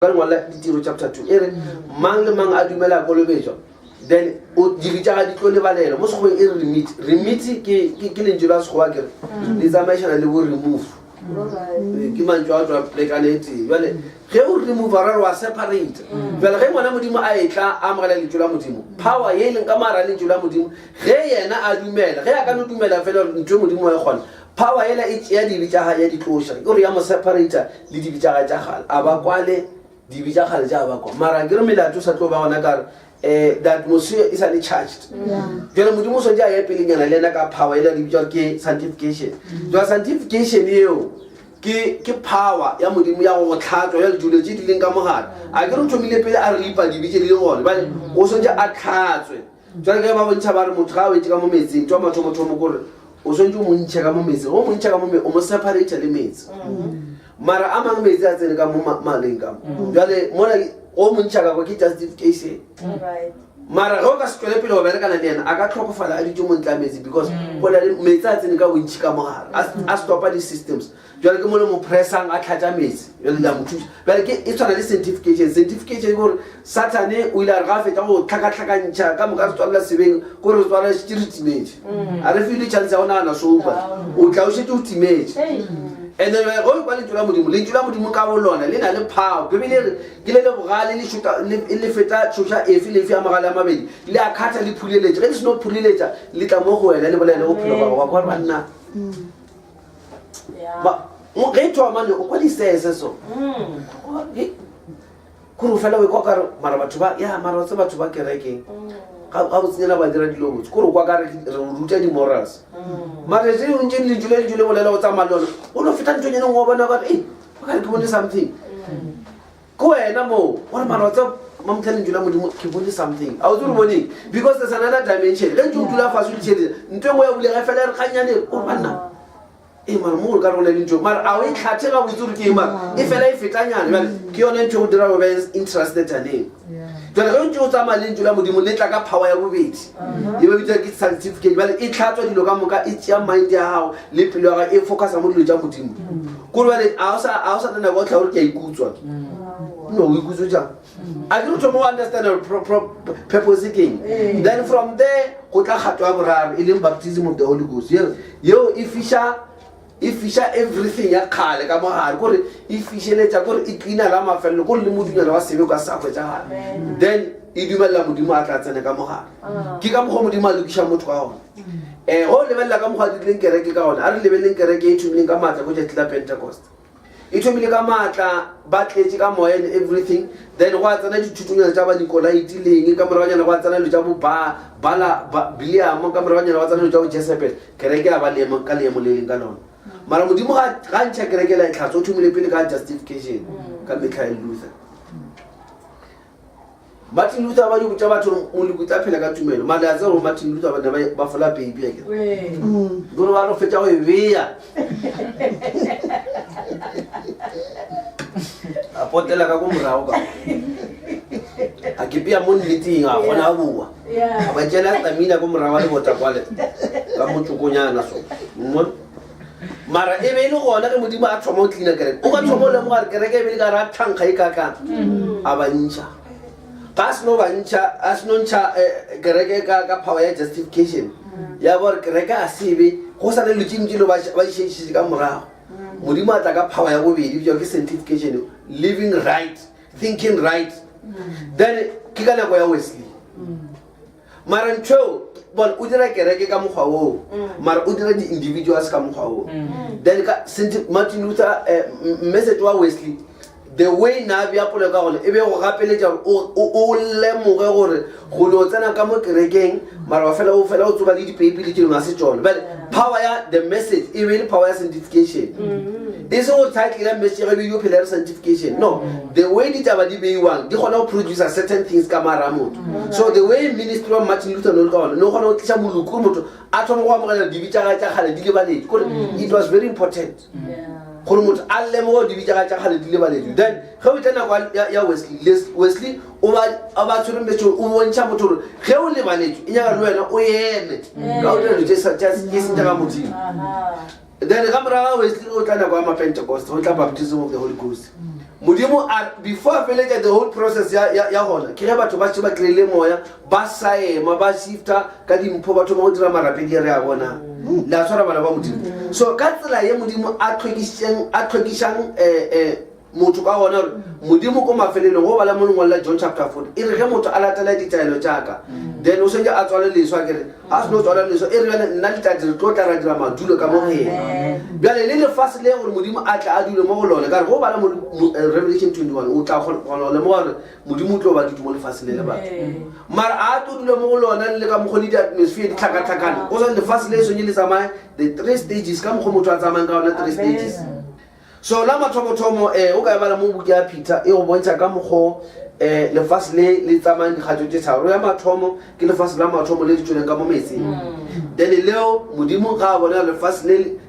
Ka lengwalo la Ditiro chapter 2 e re mang le mang a dumela a kolobetšwa then o dibe tša ga di tlo lebalelwa. Mo sekgoweng e re remit. Remit ke ke ke lentšu la sekgowa ke re le tsamaišana le bo remove. Ee, Ke mantšu a tswa plekane e tee. Jwale ge o remove ra re wa separate. Jwale ge ngwana Modimo a etla a amogela lentšu la Modimo, power ye e leng ka mogare ga lentšu la Modimo ge yena a dumela, ge a ka no dumela fela gore ntho e Modimo wa e kgona, Power yela e tšea dibe tša gae ya di tloša, ke gore ya mo separator le dibe tša gae tša kgale. A ba kwale dibe tša kgale tša ba kwa. Mara ke re melato sa tlo ba gona ka re eh the atmosphere e sa le charged. Jwale Modimo o swantse a ye pelenyana le yena ka power yela di bitswa ke sanctification. Jwale sanctification eo ke ke power ya Modimo ya go go tlhatswa jwale dilo tše di leng ka mogare. A ke re o thomile pele a ripa dibe tše di leng gona. Jwale o swantse a tlhatswe. Jwale ge ba bontšha ba re motho ga a wetše ka mo metseng, tšwa mathomothomo kore o swantse o mo ntšhe ka mo metseng. Go mo ntšha ka mo o mo separate le metsi. Mara a mangwe metsi a tsene ka mo maleng ka mo. Jwale mola o mo ntšha ka kwa ke justification. Mara ge o ka se tšwele pele go berekana le yena, a ka tlhokofala a dutše mo ntle a metsi because go na le metsi a tsene ka bontši ka mogare, a stopa di-systems. Bjale ke mo le mo pressang a tlhatša metsi, bjale le a mo thuša. Bjale ke e tshwana le sanctification. Sanctification ke gore Sathane o ile a re ga a fetša go tlhakatlhakantšha ka moka re tswalela sebeng, ko re tswala šetše re timetše. A re file chance ya go nagana sober. O tla o šetše o timetše. And then ge o kwa lentšu la Modimo, lentšu la Modimo ka bo lona le na le power. Bibele e re ke le le bogale le šota le le feta tšhoša efe le efe ya magale a mabedi. Le a khatha le phuleletša. Ge le seno phuleletša le tla mo go wena le bolele bophelo ba gago. Wa kwa gore banna ge e thoma mane o kwa disese so mm. kore o fela o ekwa kare mara batho ba ya mara tse batho ba kerekeng mm. ga botsenyana ba dira dilo botse kore o kwa kare re ruta di-morals mm. mara tse dingwe ntse lentšu le lentšu le bolela go tsamaya le yone o no feta nthonyane ngwe wa bona kare e o kare ke bone something Ke wena moo gore mara wa tseba mamotlha lentšu la modimo ke bone something a o tse re boneng because there's another dimension ge ntse o dula fase o ditšhelete ntho e nngwe ya bulega fela re gannyane o re banna ee mara mo gore ka re go le lentšu mara a o e tlhathe ga botse gore ke eng mara e fela e fetanyane bjale ke yone ntho e go dira go be interested aneng jale ge o ntse o tsamaya lentšu la modimo le tla ka power ya bobedi e ba bitsa ke sanctificate bjale e tlhatswa dilo ka moka e tšea mind ya gago le pelo ya gago e focusa mo dilo tša modimo kore bjale a o sa a o sa na nako ya tlha gore ke a ikutswa no o ikutswe jang a ke re thoma o understand gore pro- pro- purpose ke eng then from there go tla kgato ya boraro e leng baptism of the holy ghost yeo yeo e fiša E fiša everything ya kgale ka mogare, kore e fišeletša, kore e cleana la mafelelo, kore le modunyana wa sebe o ka sa hwetšagale. Then e dumelela Modimo a tla tsene ka mogare. Ke ka mokgwa Modimo a lokiša motho ka gona. Um go lebelela ka mokgwa a dirileng kereke ka gona, a re lebeleleng kereke e thomileng ka maatla ko tšatši la Pentecost. E thomile ka maatla, ba tletše ka moya and everything, then gwa tsena dithutonyana tša Banikolaite le eng, ka moragonyana gwa tsena dilo tša bo ba, Bala, ba, Bileamo, ka moragonyana gwa tsena dilo tša bo Jezebel. Kereke ya ba leemo, ka leemo le leng ka lona. Mara Modimo ga, ga ntšha kereke la e tlhatswa, o thomile pele ka justification, ka metlha ya Luther. Martin Luther ba di botša batho gore moloko tla phela ka tumelo. Mara le a tseba gore Martin Luther ba ne ba, ba fola peipi akere. Gore ba no fetša go e bea. A potela ka ko morago ka. A ke pea mo nneteng a kgona a boa. A ba tšela stamina ko morago a lebota kwale ka motsokonyana so. Mmone? Mara e be e le gona ge Modimo a thoma go tlina kereke. O ka thoma o lemoga gore kereke e be e le ka ra thankga e kakang. A ba ntšha. Ga a seno ba ntšha, a seno ntšha eh, kereke ka, ka power ya justification. Ya ba gore kereke a sebe, go sa le dilo tše ntši lo ba ba di šedišitše ka morago. Modimo a tla ka power ya bobedi, bjalo ke sanctification, living right, thinking right. Then ke ka nako ya Wesley. Mara ntho eo, bona, o dira kereke ka mokgwa oo, mara o dira di-individuals ka mokgwa oo. Then ka Saint Martin Luther, eh, message wa Wesley, the way na bea polelo ka gona, e be go gapeletša gore o, o, o lemoge gore go no tsena ka mo kerekeng, mara wa fela o fela o tsoba le dipeipi le tše dingwe ga se tšona. Bjale power ya the message e be e le power ya sanctification. E seng gore title ya message ya gago e phela ya re sanctification. No, the way ditaba di beiwang di kgona go producer certain things ka mara a motho. So the way ministry wa Martin Luther ne o le ka gona, ne o kgona go tliša moloko gore motho a thome go amogela dibe tša gagwe tša kgale di lebaletšwe. Kore it was very important gore motho a lemoge gore dibe tša gagwe tša kgale di lebaletšwe. Then ge o tla nako ya Wesley, Wesley o ba a ba tshwere mmetšo o bontšha motho gore ge o lebaletšwe e nyaka le wena o eme ka o dira dilo tše seng tša ga Modimo. Then ka morago ga Wesley o tla nako ya Mapentecost, go tla baptism of the Holy Ghost. Modimo a before a feletša the whole process ya, ya, ya gona ke ge batho ba še ba kry-ile moya ba saema ba shifta ka dimpho ba thoma go dira marapedi a re a bonang le a tshwara bana ba modimo so ka tsela ye modimo a tlhwekišang a tlhwekišang eh, eh, motho ka gona gore modimo ko mafelelong go bala mo lengwalo la john chapter 4 e re ge motho a latela ditaelo tšaka then o swantse a tswale leswa kere a seno tswala leswa e re bjale nna letati re tlo tla ra dira madulo ka mo go yena bjale le lefase le gore modimo a tla a dule mo go lone ka re go bala mo eh, revelation 21 o tla kgona go lemoga gore modimo o tlo ba dutse mo lefatsheng le le batho mara a tlo dula mo go lona le ka mokgwa le di-atmosphere di tlhakatlhakane go swane lefase le sone le tsamaye the three stages ka mokgwa motho a tsamayang ka ona three stages so la mathomothomo um o ka e bala mo buke ya peter e go bontšha ka mokgwa um lefase le le tsamayang dikgatso tse tharo ya mathomo ke lefase la mathomo le le tsweleng ka mo metsing then leo modimo ga a bona lefase le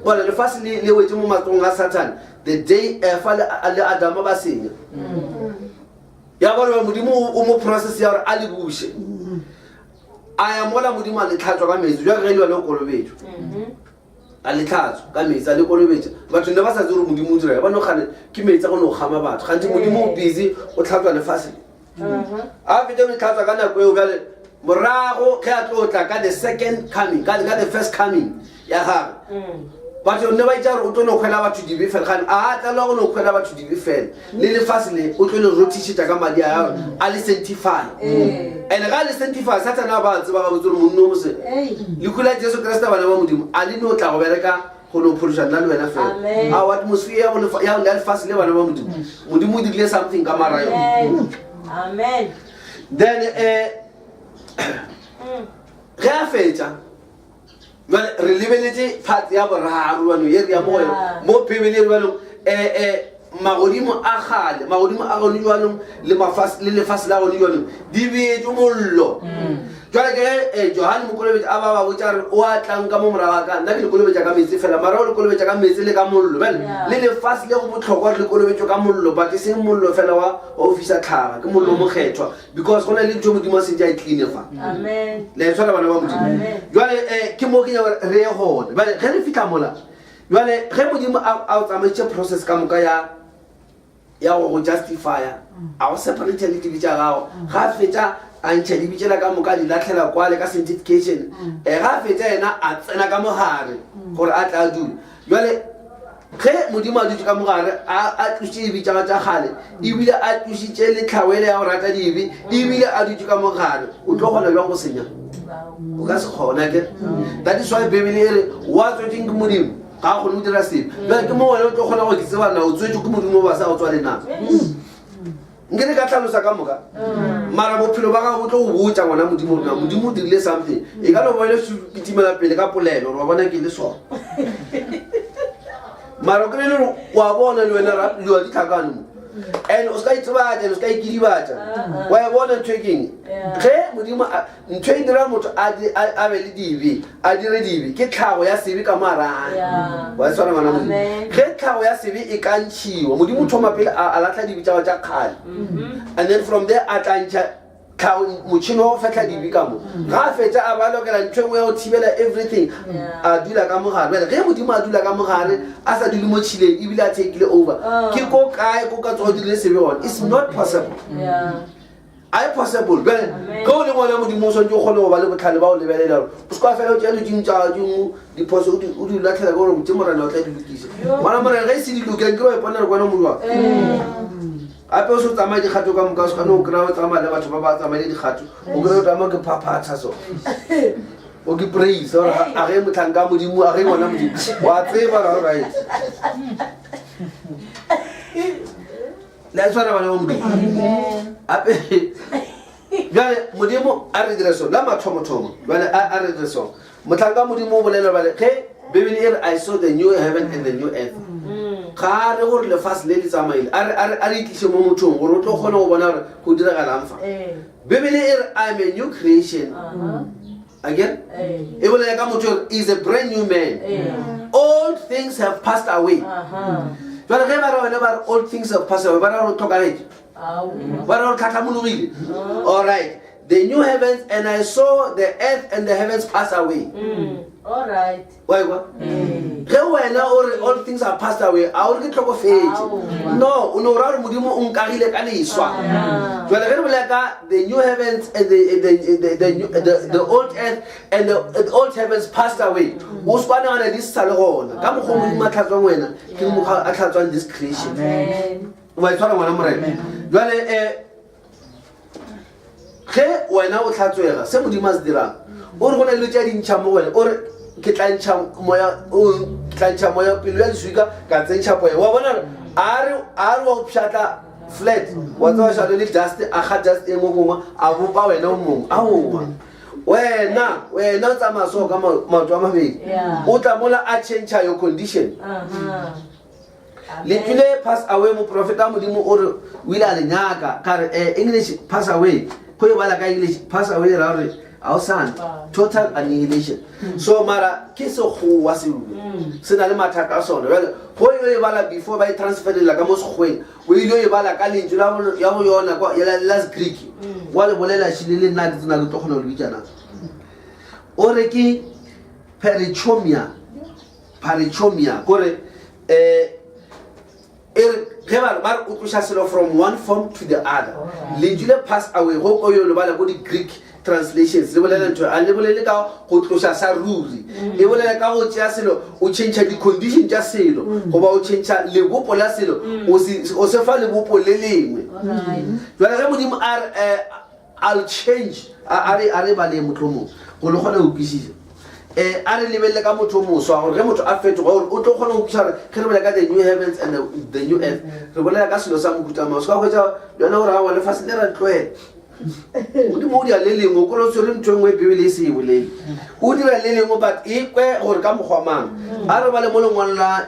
bona lefase le le wetse mo matsogong a satan the day efa le adama ba senya ya bona modimo o mo process ya gore a le buše a ya mola modimo a le tlhatswa ka metsi jwa ge le yone kolobetso a le tlhatswa ka metsi a le kolobetsa batho ne ba sa tse gore modimo o dira ba no gane ke metsi a go no kgama batho gantsi modimo o busy o tlhatswa lefatshe a fetsa go tlhatswa ka nako eo bjale morago ge a tlo tla ka the second coming ka the first coming ya gagwe mm. batho ne ba itsa gore o tlo no kgwela batho dibe fela gane a tlalwa go no kgwela batho dibe fela le lefase le o tlo le rothišetša ka madi a gagwe a le sanctify and ga a le sanctify satane a ba tseba gabotse gore monno mose lehu la jesu kriste bana ba modimo a le no tla go bereka go no phološa nna le wena fela ao atmosphere ya lefase le bana ba modimo modimo o dirile something ka mara yone then um ge a fetša jale re lebeletše part ya boraro jalo ye re ya mo mo bibele e jalo um magodimo a gale magodimo a gone jwanong le lefase la gone jwanong di beetswe mollo mm. jale ke ge eh, johane mokolobetsa a ba ba botsa re o a tlang ka mo moraga ka nna ke le kolobetsa ka metsi fela mara o le kolobetsa ka metsi le ka mollo bjale le lefase le go botlhokwa re le kolobetswe ka mollo but e seng mollo fela wa o fisa tlhaga ke mollo o mokgethwa because go na le ntho modimo a sentse a e cleane fa le tshwana bana ba modimo jale um eh, ke mo ke nyaka re ye gone jale ge re fitlha mola jale ge modimo a o tsamaitše process ka moka ya ya go go justifya a go separate le dibe tša gago ga a fetša a ntšha dibe tšela ka moka a di latlhela kwale ka sanctification um ga a fetša yena a tsena ka mogare gore a tla a dule Jwale ge Modimo a dutše ka mogare a tlošitše dibe tša tša kgale ebile a tlošitše le tlhawele ya go rata dibe ebile a dutše ka mogare o tlo kgona bjang go senya o ka se kgona ke that is why bibele e re wa tswetseng ke modimo ga a kgone go dira sebe jale ke mo wena o tlo kgona go ke tseba na o tswetswe ke modimo ba sa o tswale na nke re ka tlhalosa ka moka mara bophelo ba gago bo tlo go botsa ngwana modimo rona modimo o dirile something e ka no bone kitimela pele ka polelo gore wa bona ke le sona mara o kry le gore wa bona le wena dilo di tlhakane mo and o se ka itsebatša o se ka ikidibatša wa e bona ntho e keng ge modimo ntho e dira motho a be le dibe a dire dibe ke tlhago ya sebe ka moarang wa tshwana ngwana modimo ge tlhago ya sebe e ka ntšhiwa modimo o thoma pele a latlha dibe tsa tša kgale mm-hmm. and then from there a tla ntšha tlhago motšhini wa go fetlha dibe ka mo ga a fetša a ba lokela ntho e nngwe ya go thibela everything a dula ka mogare bjale ge modimo a dula ka mogare a sa dule mo tšhileng ebile a takile over oh. ke ko kae ko ka tsogo dirile sebe gone it's not possible yeah. A e possible bjale ge o le ngwana modimo o swantse o kgone go ba le botlhale ba o lebelela gore o se kwa fela o tšea didimo tša dingwe diphoso o di latlhela ka gore tse morena o tla di lokisa ngwana morena ge e se di lokeng ke wa iponela kwana modimo gape o se o tsamaya dikgato ka moka o se kgone o kry-a o tsamaya le batho ba ba tsamaile dikgato o kry-a o tsamaya ke phaphatha so o ke praise gore a ge motlhanka modimo a ge ngwana modimo wa tseba ra right le a tshwara bana ba modimo ape bjale modimo a re dire so la mathomothomo bjale a re dire so mohlanka modimo o bolela bjale ge bibele e re i saw the new heaven and the new earth ga a re gore lefase le le tsamaile a re itliše mo mothong gore o tlo kgone go bona gore go diragalang fa bibele e re i'm a new creation again e bolela ka motho is a brand new man old things have passed away jale ge ba re bone ba re old things have passed away ba ra gore tlhokagetše ba ra gore tlhatlhamologile all right. the new heavens and I saw the earth and the heavens pass away. All right. Wa ekwa? Ge wena o re all things are passed away, a o re ke tlhokofetše. Aowa. No, o no ra gore Modimo o nkagile ka leswa. Ah. Jwale ge re bolela ka the new heavens and the old earth and the old heavens passed away, o se kwa nagana di se sa le gona. Ka mokgwa o Modimo a tlhatswang wena, ke mokgwa a tlhatswang this creation. Amen. Wa e tshwara ngwana Morena. Jwale ge wena o tlhatswega se Modimo a se dirang, o re go na le dilo tše a di ntšhang mo go wena, o re ke tla ntšha moya, o ke tla ntšha moya pelo ya leswika ka tsentšha poya. Wa bona a re, a re wa go pšhatla flat, wa tseba šalo le dust, a ga dust e nngwe gongwe, a bopa wena o mongwe. Aowa. Wena, wena o tsamaya so ka maoto a mabedi. Yeah. O tla mola a change your condition. Uh-huh. Lentšu le pass away, moprofeta wa Modimo o re o ile a le nyaka. Ka re, English pass away, go e bala ka English pass away ra gore ga o sana, total annihilation. So mara ke sekgowa seo, se na le mathata a sona. Bjale go ile e bala before ba e transferela ka mo sekgoweng, o ile e bala ka lentšu la ya go yona kwa, ya la Greek. Wa le bolela šile le nna ke tsena ke tlo kgona go le bitša na. O re ke perichomia. Parechomia, kore, e re ge ba re, ba re o tloša selo from one form to the other. Lentšu le pass away, go ko yo le bala ko di-Greek translations, le bolela ntho, a le bolele ka go tloša sa ruri. E bolela ka go tšea selo, o change di-condition tša selo, goba o change lebopo la selo, o se fa lebopo le lengwe. Jwale ge Modimo a re, I'll change, a re, a re baleng mohlomong gore le kgone go kwešiša. A re lebelele ka motho o moswa, gore ge motho a fetoga, gore o tlo kgona go kwešiša gore ge re bolela ka the new heavens and the new earth, re bolela ka selo sa mohuta mang. Se ka hwetša yona gore aowa lefase le ra tlohela. Modimo o dira le lengwe, o kore o tshwere ntho e nngwe Bibele e se e bolele. O dira le lengwe, but e kwe gore ka mokgwa mang. A re bale mo lengwalo la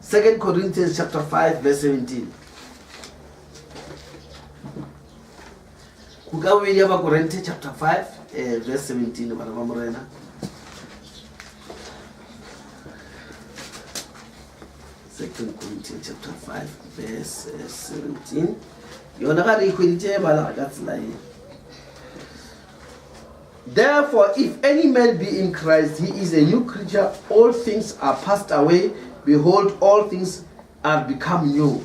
2 Corinthians chapter 5 verse 17. Buka bobedi ya Bakorinthe chapter 5 verse 17, bana ba Morena. Second Corinthians chapter 5 verse 17. Yona ga re e hweditše e balega ka tsela ye. Therefore, if any man be in Christ, he is a new creature. All things are passed away. Behold, all things are become new.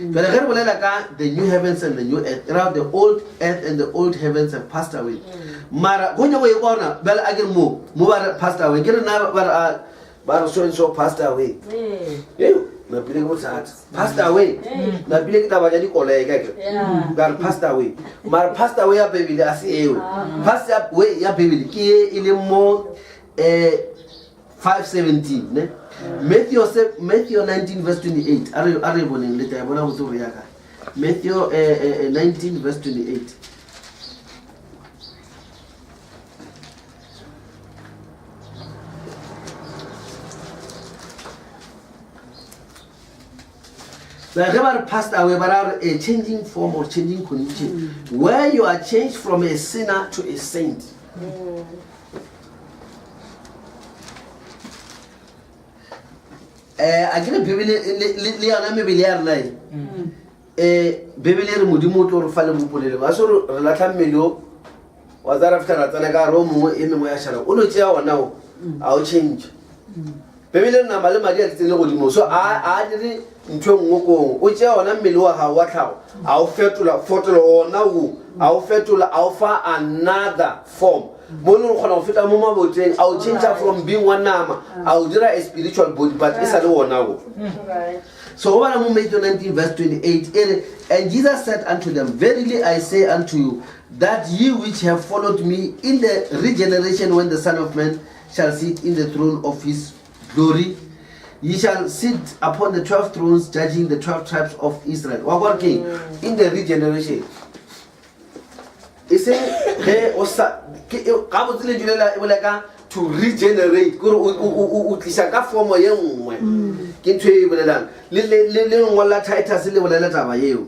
Jwale ge re bolela ka the new heavens and the new earth, e ra the old earth and the old heavens have passed away. Mara go nyako e bona bjale a ke re mo, mo ba re passed away, ke re na ba re a ba re so and so passed away. Ee, napile ke bothata. Passed away. Napile ke taba ya dikoleke ke. Ba re passed away. Mara passed away ya Bibele a se eo. Passed away ya Bibele ke e e leng mo 5:17, ne? Matthew se, Matthew 19 verse 28. A re, a re boneng le tla e bona botse gore ya kae. Matthew 19 verse 28. Like, ge ba re passed away, ba ra re a changing form or changing condition, where you are changed from a sinner to a saint. A ke re Bibele le yona mebele ya rena e. Bibele e re Modimo o tlo re fa lebopo le lengwe. A se re re latlha mmele o, wa tsaya ra fitlha ra tsena ka gare o mongwe, e mengwe ya šala. O no tšea ona o, a o change. Bibele e re nama le madi a di tsene godimo, so a dire ntho e nngwe kong. O tšea ona mmele wa gago wa tlhago, a o fetola, fetola ona o, a o fetola, a o fa another form. Mo e leng gore o kgona go feta mo maboteng, a o change from being wa nama, a o dira a spiritual body, but e sa le ona o. So go bala mo Matthew 19 verse 28, e re, And Jesus said unto them, Verily I say unto you, that ye which have followed me in the regeneration, when the Son of Man shall sit in the throne of his glory, ye shall sit upon the 12 thrones, judging the 12 tribes of Israel. Wa kwa ke in the regeneration. E seng ge o sa, ke, e, gabotse lentšu le la e bolela ka to regenerate, kore o tliša ka formo ye nngwe. Ke ntho e e bolelang. Le, le, le, le lengwalo la Titus le bolela taba yeo.